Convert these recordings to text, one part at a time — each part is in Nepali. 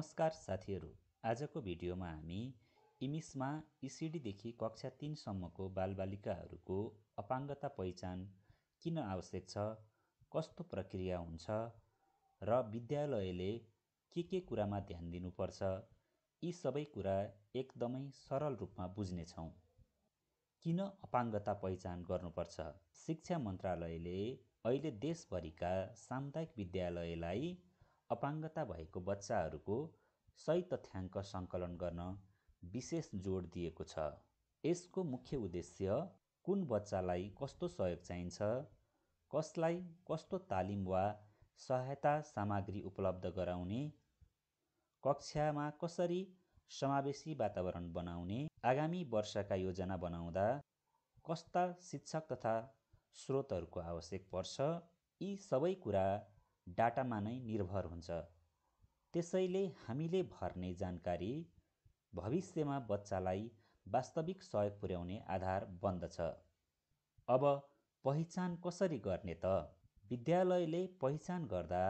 नमस्कार साथीहरू, आजको भिडियोमा हामी इमिसमा इसिडीदेखि कक्षा 3 सम्मको बालबालिकाहरूको अपाङ्गता पहिचान किन आवश्यक छ, कस्तो प्रक्रिया हुन्छ र विद्यालयले के कुरामा ध्यान दिनुपर्छ, यी सबै कुरा एकदमै सरल रूपमा बुझ्नेछौँ। किन अपाङ्गता पहिचान गर्नुपर्छ? शिक्षा मन्त्रालयले अहिले देशभरिका सामुदायिक विद्यालयलाई अपाङ्गता भएको बच्चाहरूको सही तथ्याङ्क सङ्कलन गर्न विशेष जोड दिएको छ। यसको मुख्य उद्देश्य कुन बच्चालाई कस्तो सहयोग चाहिन्छ, कसलाई कस्तो तालिम वा सहायता सामग्री उपलब्ध गराउने, कक्षामा कसरी समावेशी वातावरण बनाउने, आगामी वर्षका योजना बनाउँदा कस्ता शिक्षक तथा स्रोतहरूको आवश्यक पर्छ, यी सबै कुरा डाटामा नै निर्भर हुन्छ। त्यसैले हामीले भर्ने जानकारी भविष्यमा बच्चालाई वास्तविक सहयोग पुर्याउने आधार बन्दछ। अब पहिचान कसरी गर्ने त? विद्यालयले पहिचान गर्दा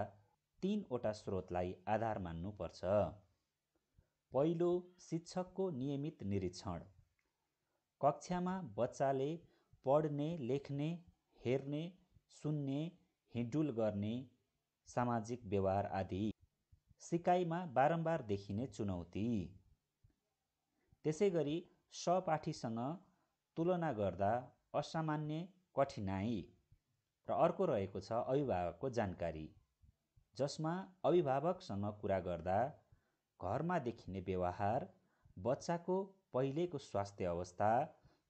3 वटा स्रोतलाई आधार मान्नुपर्छ। पहिलो, शिक्षकको नियमित निरीक्षण। कक्षामा बच्चाले पढ्ने, लेख्ने, हेर्ने, सुन्ने, हिँडुल गर्ने, सामाजिक व्यवहार आदि सिकाइमा बारम्बार देखिने चुनौती। त्यसैगरी सहपाठीसँग तुलना गर्दा असामान्य कठिनाइ। र अर्को रहेको छ अभिभावकको जानकारी, जसमा अभिभावकसँग कुरा गर्दा घरमा देखिने व्यवहार, बच्चाको पहिलेको स्वास्थ्य अवस्था,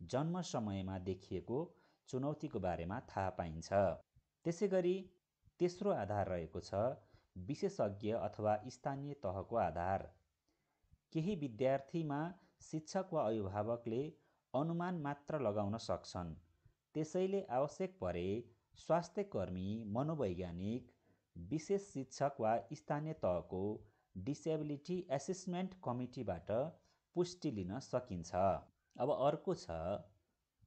जन्म समयमा देखिएको चुनौतीको बारेमा थाहा पाइन्छ। त्यसैगरी तेस्रो आधार रहेको छ विशेषज्ञ अथवा स्थानीय तहको आधार। केही विद्यार्थीमा शिक्षक वा अभिभावकले अनुमान मात्र लगाउन सक्छन्। त्यसैले आवश्यक परे स्वास्थ्यकर्मी, मनोवैज्ञानिक, विशेष शिक्षक वा स्थानीय तहको डिसेबिलिटी एसेसमेन्ट कमिटीबाट पुष्टि लिन सकिन्छ। अब अर्को छ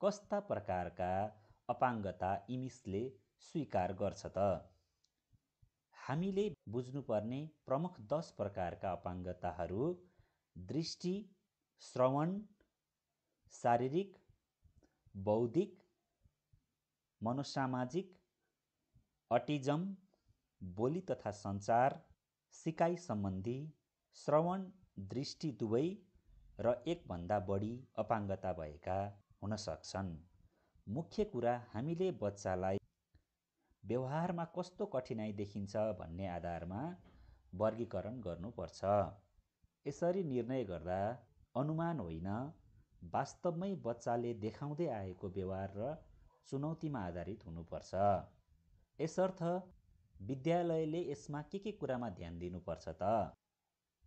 कस्ता प्रकारका अपाङ्गता इमिसले स्वीकार गर्छ त? हामीले बुझ्नुपर्ने प्रमुख 10 प्रकारका अपाङ्गताहरू दृष्टि, श्रवण, शारीरिक, बौद्धिक, मनोसामाजिक, अटिजम, बोली तथा सञ्चार, सिकाइ सम्बन्धी, श्रवण, दृष्टि दुवै र एकभन्दा बढी अपाङ्गता भएका हुन सक्छन्। मुख्य कुरा हामीले बच्चालाई व्यवहारमा कस्तो कठिनाइ देखिन्छ भन्ने आधारमा वर्गीकरण गर्नुपर्छ। यसरी निर्णय गर्दा अनुमान होइन, वास्तवमै बच्चाले देखाउँदै आएको व्यवहार र चुनौतीमा आधारित हुनुपर्छ। यसर्थ विद्यालयले यसमा के कुरामा ध्यान दिनुपर्छ त?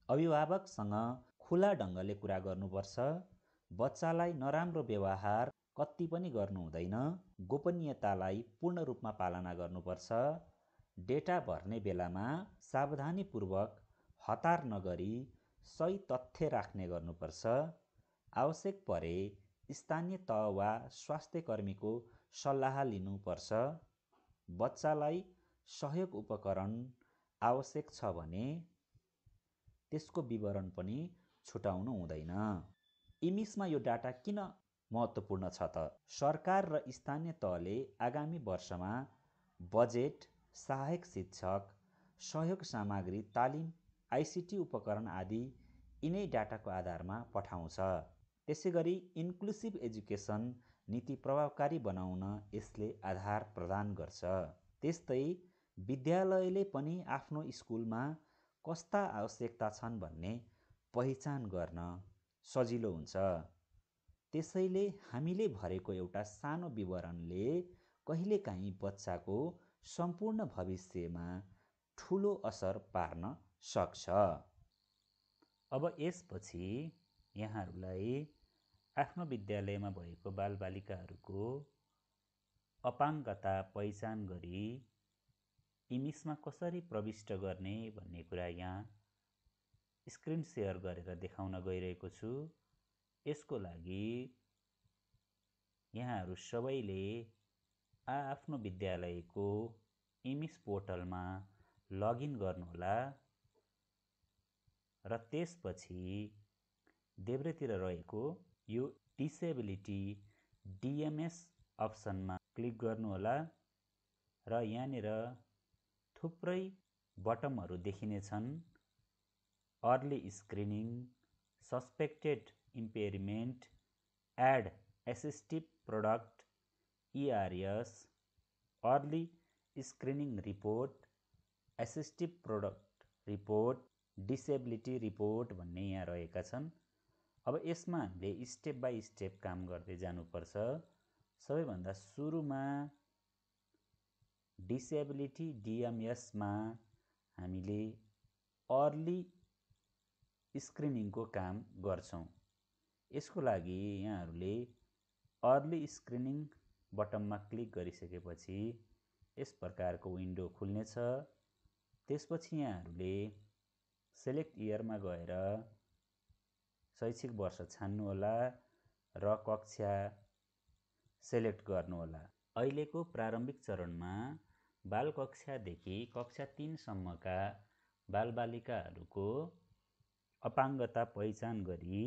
अभिभावकसँग खुला ढङ्गले कुरा गर्नुपर्छ। बच्चालाई नराम्रो व्यवहार कत्ति पनि गर्नु हुँदैन। गोपनीयतालाई पूर्ण रूपमा पालना गर्नुपर्छ। डेटा भर्ने बेलामा सावधानीपूर्वक हतार नगरी सही तथ्य राख्ने गर्नुपर्छ। आवश्यक परे स्थानीय तह वा स्वास्थ्यकर्मीको सल्लाह लिनुपर्छ। बच्चालाई सहयोग उपकरण आवश्यक छ भने त्यसको विवरण पनि छुटाउनु हुँदैन। इमिसमा यो डाटा किन महत्त्वपूर्ण छ त? सरकार र स्थानीय तहले आगामी वर्षमा बजेट, सहायक शिक्षक, सहयोग सामग्री, तालिम, आइसिटी उपकरण आदि यिनै डाटाको आधारमा पठाउँछ। त्यसैगरी इन्क्लुसिभ एजुकेसन नीति प्रभावकारी बनाउन यसले आधार प्रदान गर्छ। त्यस्तै विद्यालयले पनि आफ्नो स्कुलमा कस्ता आवश्यकता छन् भन्ने पहिचान गर्न सजिलो हुन्छ। त्यसैले हामीले भरेको एउटा सानो विवरणले कहिलेकाहीँ बच्चाको सम्पूर्ण भविष्यमा ठुलो असर पार्न सक्छ। अब यसपछि यहाँहरूलाई आफ्नो विद्यालयमा भएको बालबालिकाहरूको अपाङ्गता पहिचान गरी इमिसमा कसरी प्रविष्ट गर्ने भन्ने कुरा यहाँ स्क्रिन सेयर गरेर देखाउन गइरहेको छु। यसको लागि यहाँहरू सबैले आफ्नो विद्यालयको इमिस पोर्टलमा लगइन गर्नुहोला र त्यसपछि देब्रेतिर रहेको यो डिसेबिलिटी DMS अप्सनमा क्लिक गर्नुहोला र यहाँनिर थुप्रै बटमहरू देखिने छन्। Early screening, suspected impairment, aid assistive product, ERS, early screening report, assistive product report, disability report भन्ने यहाँ रहेका छन्। अब यसमा हामीले स्टेप बाई स्टेप काम गर्दै जानुपर्छ। सबैभन्दा सुरुमा डिसेबिलिटी DMS मा हामीले अर्ली स्क्रिनिङको काम गर्छौँ। यसको लागि यहाँहरूले अर्ली स्क्रिनिङ बटनमा क्लिक गरिसकेपछि यस प्रकारको विन्डो खुल्नेछ। त्यसपछि यहाँहरूले सेलेक्ट इयरमा गएर शैक्षिक वर्ष छान्नुहोला र कक्षा सेलेक्ट गर्नुहोला। अहिलेको प्रारम्भिक चरणमा बाल कक्षादेखि कक्षा 3 सम्मका बालबालिकाहरूको अपाङ्गता पहिचान गरी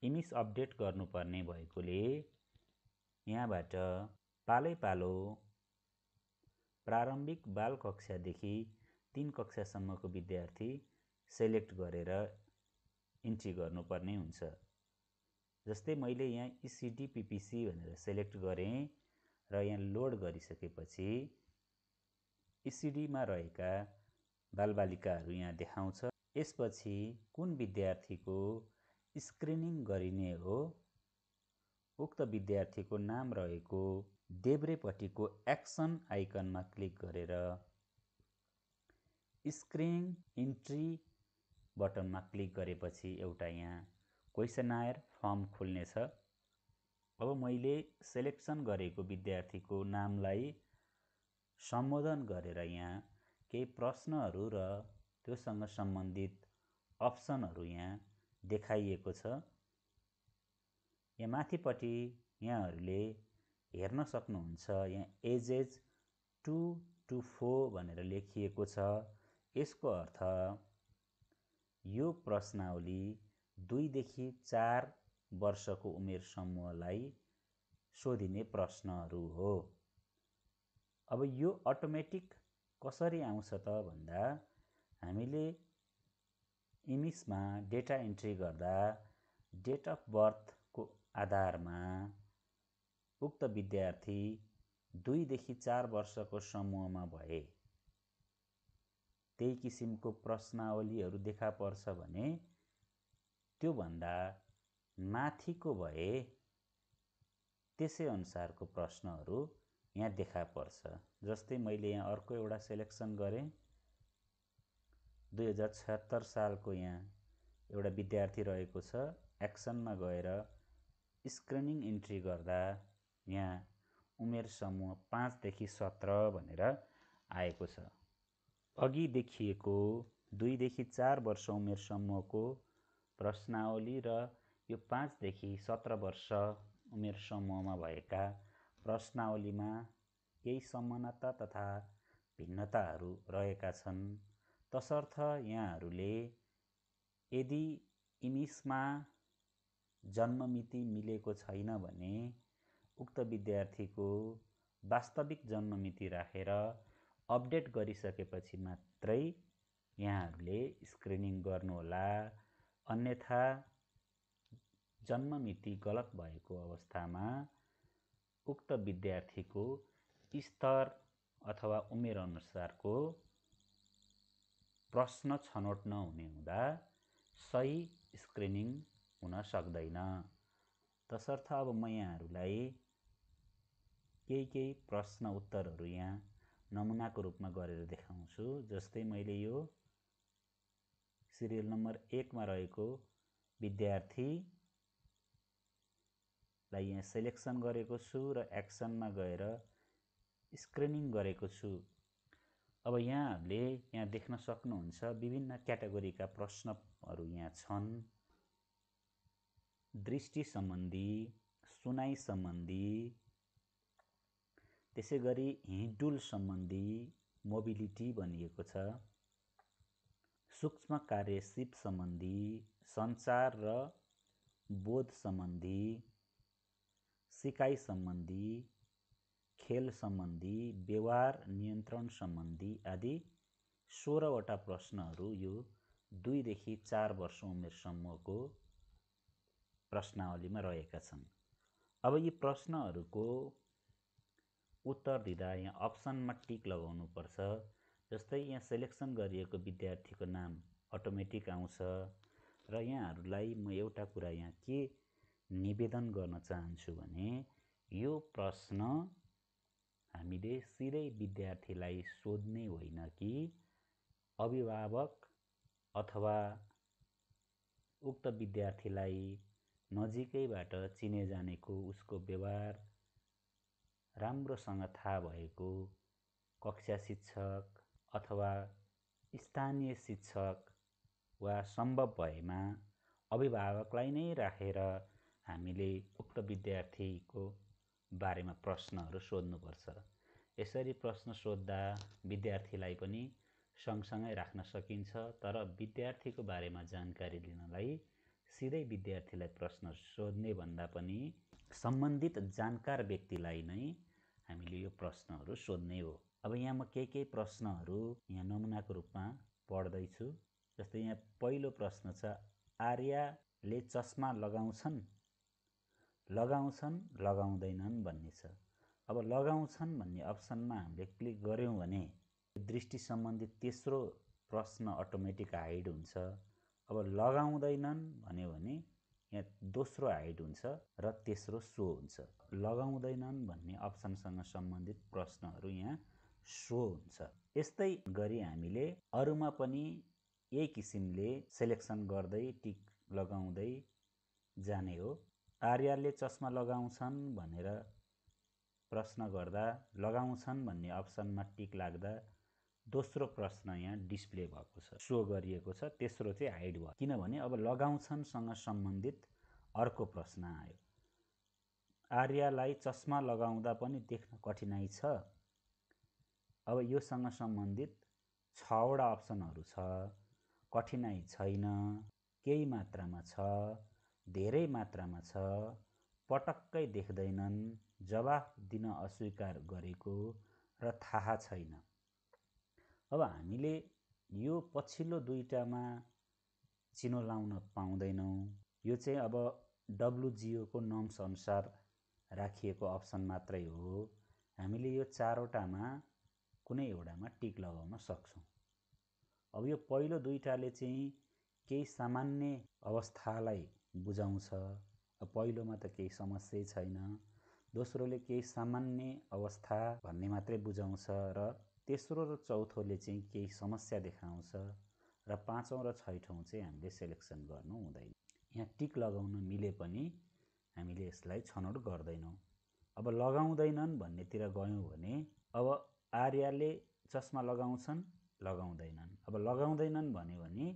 इमिस अपडेट गर्नुपर्ने भएकोले यहाँबाट पालैपालो प्रारम्भिक बाल कक्षादेखि 3 कक्षासम्मको विद्यार्थी सेलेक्ट गरेर इन्ट्री गर्नुपर्ने हुन्छ। जस्तै मैले यहाँ ECD PPC भनेर सेलेक्ट गरेँ र यहाँ लोड गरिसकेपछि ECD मा रहेका बालबालिकाहरू यहाँ देखाउँछ। यसपछि कुन विद्यार्थीको स्क्रिनिङ गरिने हो उक्त विद्यार्थीको नाम रहेको देब्रेपट्टिको एक्सन आइकनमा क्लिक गरेर स्क्रिनिङ इन्ट्री बटनमा क्लिक गरेपछि एउटा यहाँ क्वेसनायर फर्म खुल्नेछ। अब मैले सेलेक्सन गरेको विद्यार्थीको नामलाई सम्बोधन गरेर यहाँ केही प्रश्नहरू र त्योसँग सम्बन्धित अप्सनहरू यहाँ देखाइएको छ। यहाँ माथिपट्टि यहाँहरूले हेर्न सक्नुहुन्छ, यहाँ एजेज 2 to 4 भनेर लेखिएको छ। यसको अर्थ यो प्रश्नावली 2 देखि 4 वर्षको उमेर समूहलाई सोधिने प्रश्नहरू हो। अब यो अटोमेटिक कसरी आउँछ त भन्दा हामीले इमिसमा डेटा इन्ट्री गर्दा डेट अफ बर्थको आधारमा उक्त विद्यार्थी 2 देखि 4 वर्षको समूहमा भए त्यही किसिमको प्रश्नावलीहरू देखा पर्छ भने त्योभन्दा माथिको भए त्यसै अनुसारको प्रश्नहरू यहाँ देखा पर्छ। जस्तै मैले यहाँ अर्को एउटा सेलेक्सन गरेँ। 2076 सालको यहाँ एउटा विद्यार्थी रहेको छ। एक्सनमा गएर स्क्रिनिङ इन्ट्री गर्दा यहाँ उमेर समूह 5 देखि 17 भनेर आएको छ। अघि देखिएको 2 देखि 4 वर्ष उमेर समूहको प्रश्नावली र यो 5 देखि 17 वर्ष उमेर समूहमा भएका प्रश्नावलीमा केही समानता तथा भिन्नताहरू रहेका छन्। तसर्थ यहाँहरूले यदि इमिसमा जन्ममिति मिलेको छैन भने उक्त विद्यार्थीको वास्तविक जन्ममिति राखेर अपडेट गरिसकेपछि मात्रै यहाँहरूले स्क्रिनिङ गर्नुहोला। अन्यथा जन्ममिति गलत भएको अवस्थामा उक्त विद्यार्थीको स्तर अथवा उमेर अनुसारको प्रश्न छनौट नहुने हुँदा सही स्क्रिनिङ हुन सक्दैन। तसर्थ अब म यहाँहरूलाई केही प्रश्न उत्तरहरू यहाँ नमुनाको रूपमा गरेर देखाउँछु। जस्तै मैले यो सिरियल नम्बर 1 मा रहेको विद्यार्थीलाई यहाँ सेलेक्सन गरेको छु र एक्सनमा गएर स्क्रिनिङ गरेको छु। अब यहाँहरूले यहाँ देख्न सक्नुहुन्छ विभिन्न क्याटेगोरीका प्रश्नहरू यहाँ छन्। दृष्टि सम्बन्धी, सुनाइ सम्बन्धी, त्यसै गरी हिँडडुल सम्बन्धी मोबिलिटी भनिएको छ, सूक्ष्म कार्य सिप सम्बन्धी, सञ्चार र बोध सम्बन्धी, सिकाइ सम्बन्धी, खेल सम्बन्धी, व्यवहार नियन्त्रण सम्बन्धी आदि 16वटा प्रश्नहरू यो 2 देखि 4 वर्ष उमेर समूहको प्रश्नावलीमा रहेका छन्। अब यी प्रश्नहरूको उत्तर दिँदा यहाँ अप्सनमा टिक लगाउनु पर्छ। जस्तै यहाँ सेलेक्सन गरिएको विद्यार्थीको नाम अटोमेटिक आउँछ र यहाँहरूलाई म एउटा कुरा यहाँ के निवेदन गर्न चाहन्छु भने यो प्रश्न हामीले सिधै विद्यार्थीलाई सोध्ने होइन कि अभिभावक अथवा उक्त विद्यार्थीलाई नजिकैबाट चिने जानेको, उसको व्यवहार राम्रोसँग थाहा भएको कक्षा शिक्षक अथवा स्थानीय शिक्षक वा सम्भव भएमा अभिभावकलाई नै राखेर हामीले उक्त विद्यार्थीको बारेमा प्रश्नहरू सोध्नुपर्छ। यसरी प्रश्न सोध्दा विद्यार्थीलाई पनि सँगसँगै राख्न सकिन्छ, तर विद्यार्थीको बारेमा जानकारी लिनलाई सिधै विद्यार्थीलाई प्रश्न सोध्ने भन्दा पनि सम्बन्धित जानकार व्यक्तिलाई नै हामीले यो प्रश्नहरू सोध्ने हो। अब यहाँ म केही प्रश्नहरू यहाँ नमुनाको रूपमा पढ्दैछु। जस्तै यहाँ पहिलो प्रश्न छ, आर्याले चस्मा लगाउँछन्, लगाउँदैनन् भन्ने छ। अब लगाउँछन् भन्ने अप्सनमा हामीले क्लिक गर्यौँ भने दृष्टि सम्बन्धी तेस्रो प्रश्न अटोमेटिक हाइड हुन्छ। अब लगाउँदैनन् भन्यो भने यहाँ दोस्रो हाइड हुन्छ र तेस्रो सो हुन्छ। लगाउँदैनन् भन्ने अप्सनसँग सम्बन्धित प्रश्नहरू यहाँ सो हुन्छ। यस्तै गरी हामीले अरूमा पनि यही किसिमले सेलेक्सन गर्दै टिक लगाउँदै जाने हो। आर्याले चस्मा लगाउँछन् भनेर प्रश्न गर्दा लगाउँछन् भन्ने अप्सनमा टिक लाग्दा दोस्रो प्रश्न यहाँ डिस्प्ले भएको छ, सो गरिएको छ, तेस्रो चाहिँ हाइड भयो। किनभने अब लगाउँछन्सँग सम्बन्धित अर्को प्रश्न आयो। आर्यालाई चस्मा लगाउँदा पनि देख्न कठिनाइ छ। अब योसँग सम्बन्धित 6वटा अप्सनहरू छ। कठिनाइ छैन, केही मात्रामा छ, धेरै मात्रामा छ, पटक्कै देख्दैनन्, जवाफ दिन अस्वीकार गरेको र थाहा छैन। अब हामीले यो पछिल्लो दुईटामा चिनो लाउन पाउँदैनौँ। यो चाहिँ अब WGO को नर्म्स अनुसार राखिएको अप्सन मात्रै हो। हामीले यो 4वटामा कुनै एउटामा टिक लगाउन सक्छौँ। अब यो पहिलो दुईटाले चाहिँ केही सामान्य अवस्थालाई बुझाउँछ। पहिलोमा त केही समस्या छैन। दोस्रोले केही सामान्य अवस्था भन्ने मात्रै बुझाउँछ र तेस्रो र चौथोले चाहिँ केही समस्या देखाउँछ र 5औं र 6ठौं चाहिँ हामीले सेलेक्सन गर्नु हुँदैन। यहाँ टिक लगाउन मिले पनि हामीले यसलाई छनौट गर्दैनौँ। अब लगाउँदैनन् भन्नेतिर गयौँ भने अब आर्याले चस्मा लगाउँछन्, लगाउँदैनन्। अब लगाउँदैनन् भन्यो भने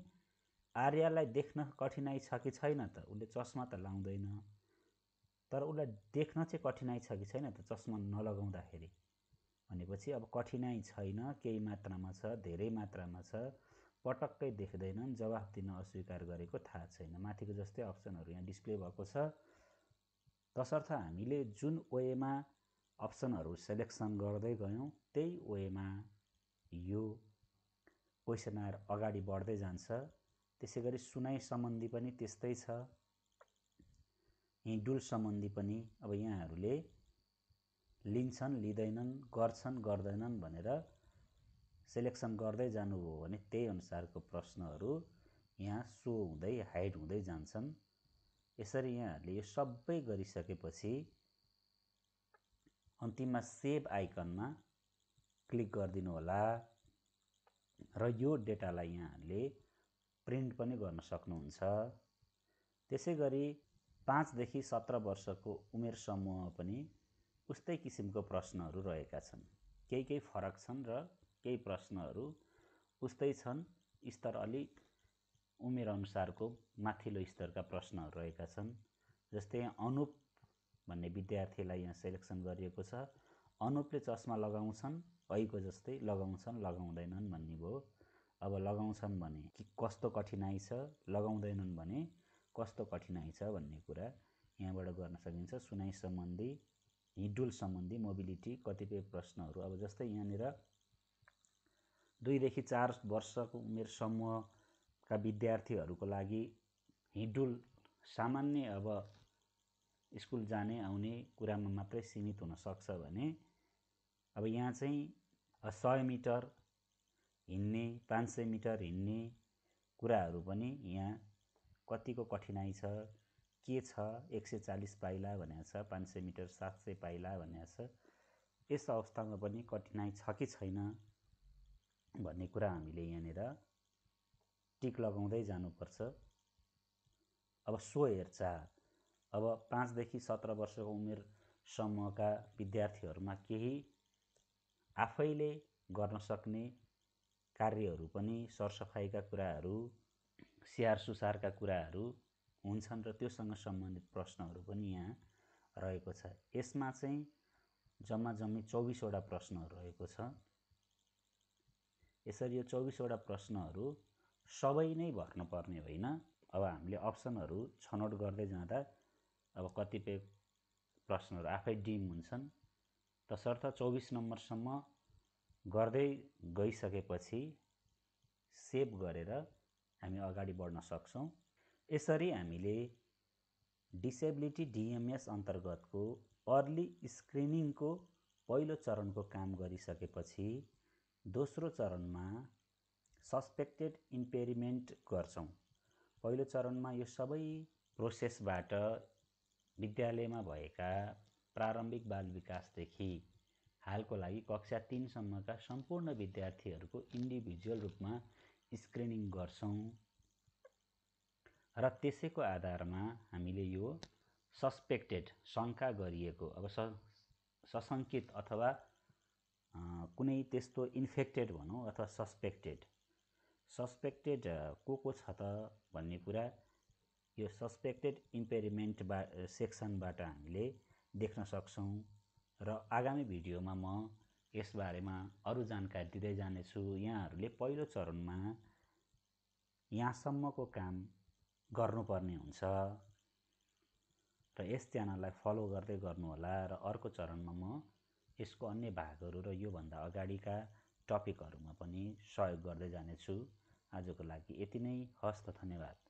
आर्यालाई देख्न कठिनाइ छ कि छैन त? उसले चस्मा त लाउँदैन, तर उसलाई देख्न चाहिँ कठिनाइ छ कि छैन त चस्मा नलगाउँदाखेरि? भनेपछि अब कठिनाइ छैन, केही मात्रामा छ, धेरै मात्रामा छ, पटक्कै देख्दैनन्, जवाफ दिन अस्वीकार गरेको थाहा छैन। माथिको जस्तै अप्सनहरू यहाँ डिस्प्ले भएको छ। तसर्थ हामीले जुन वेमा अप्सनहरू सेलेक्सन गर्दै गयौँ त्यही वेमा यो क्वेसनर अगाडि बढ्दै जान्छ। त्यसैगरी सुनाइ सम्बन्धी पनि त्यस्तै छ। हिँडुल सम्बन्धी पनि अब यहाँहरूले लिन्छन्, लिँदैनन्, गर्छन्, गर्दैनन् भनेर सेलेक्सन गर्दै जानुभयो भने त्यही अनुसारको प्रश्नहरू यहाँ सो हुँदै हाइड हुँदै जान्छन्। यसरी यहाँहरूले यो सबै गरिसकेपछि अन्तिममा सेभ आइकनमा क्लिक गरिदिनु होला र यो डेटालाई यहाँहरूले प्रिन्ट पनि गर्न सक्नुहुन्छ। त्यसैगरी 5 देखि 17 वर्षको उमेर समूहमा पनि उस्तै किसिमको प्रश्नहरू रहेका छन्। केही फरक छन् र केही प्रश्नहरू उस्तै छन्। स्तर अलिक उमेर अनुसारको माथिल्लो स्तरका प्रश्नहरू रहेका छन्। जस्तै अनुप भन्ने विद्यार्थीलाई यहाँ सेलेक्सन गरिएको छ। अनुपले चस्मा लगाउँछन्, ऐको जस्तै लगाउँछन्, लगाउँदैनन् भन्ने भयो। अब लगाउँछन् भने कि कस्तो कठिनाइ छ, लगाउँदैनन् भने कस्तो कठिनाइ छ भन्ने कुरा यहाँबाट गर्न सकिन्छ। सुनाइ सम्बन्धी, हिडुल सम्बन्धी, मोबिलिटी कतिपय प्रश्नहरू अब जस्तै यहाँनिर 2 देखि 4 वर्षको उमेर समूहका विद्यार्थीहरूको लागि हिडुल सामान्य अब स्कुल जाने आउने कुरामा मात्रै सीमित हुन सक्छ भने अब यहाँ चाहिँ 100 मिटर हिँड्ने, 500 मिटर हिँड्ने कुराहरू पनि यहाँ कतिको कठिनाइ छ, के छ, 140 पाइला भनेको छ, 500 मिटर 700 पाइला भनेको छ, यस अवस्थामा पनि कठिनाइ छ कि छैन भन्ने कुरा हामीले यहाँनिर टिक लगाउँदै जानुपर्छ। अब सो हेरचाह, अब 5 देखि 17 वर्षको उमेर समूहका विद्यार्थीहरूमा केही आफैले गर्न सक्ने कार्यहरू पनि, सरसफाइका कुराहरू, स्याहार सुसारका कुराहरू हुन्छन् र त्योसँग सम्बन्धित प्रश्नहरू पनि यहाँ रहेको छ। यसमा चाहिँ जम्मा 24 वटा प्रश्नहरू रहेको छ। यसरी यो 24 वटा प्रश्नहरू सबै नै भर्नुपर्ने होइन। अब हामीले अप्सनहरू छनौट गर्दै जाँदा अब कतिपय प्रश्नहरू आफै डिम हुन्छन्, तसर्थ 24 नम्बरसम्म गर्दै गइसकेपछि सेभ गरेर हामी अगाडि बढ्न सक्छौँ। यसरी हामीले डिसेबिलिटी डिएमएस अन्तर्गतको अर्ली स्क्रिनिङको पहिलो चरणको काम गरिसकेपछि दोस्रो चरणमा सस्पेक्टेड इम्पेरिमेन्ट गर्छौँ। पहिलो चरणमा यो सबै प्रोसेसबाट विद्यालयमा भएका प्रारम्भिक बाल विकासदेखि हालको लागि कक्षा 3 सम्मका सम्पूर्ण विद्यार्थीहरूको इन्डिभिजुअल रूपमा स्क्रिनिङ गर्छौँ र त्यसैको आधारमा हामीले यो सस्पेक्टेड, शङ्का गरिएको, अब सशङ्कित अथवा कुनै त्यस्तो इन्फेक्टेड भनौँ अथवा सस्पेक्टेड को छ त भन्ने कुरा यो सस्पेक्टेड इम्पेरिमेन्ट सेक्सनबाट हामीले देख्न सक्छौँ र आगामी भिडियोमा म यसबारेमा अरू जानकारी दिँदै जानेछु। यहाँहरूले पहिलो चरणमा यहाँसम्मको काम गर्नुपर्ने हुन्छ र यस च्यानललाई फलो गर्दै गर्नुहोला र अर्को चरणमा म यसको अन्य भागहरू र योभन्दा अगाडिका टपिकहरूमा पनि सहयोग गर्दै जानेछु। आजको लागि यति नै। हस्त, धन्यवाद।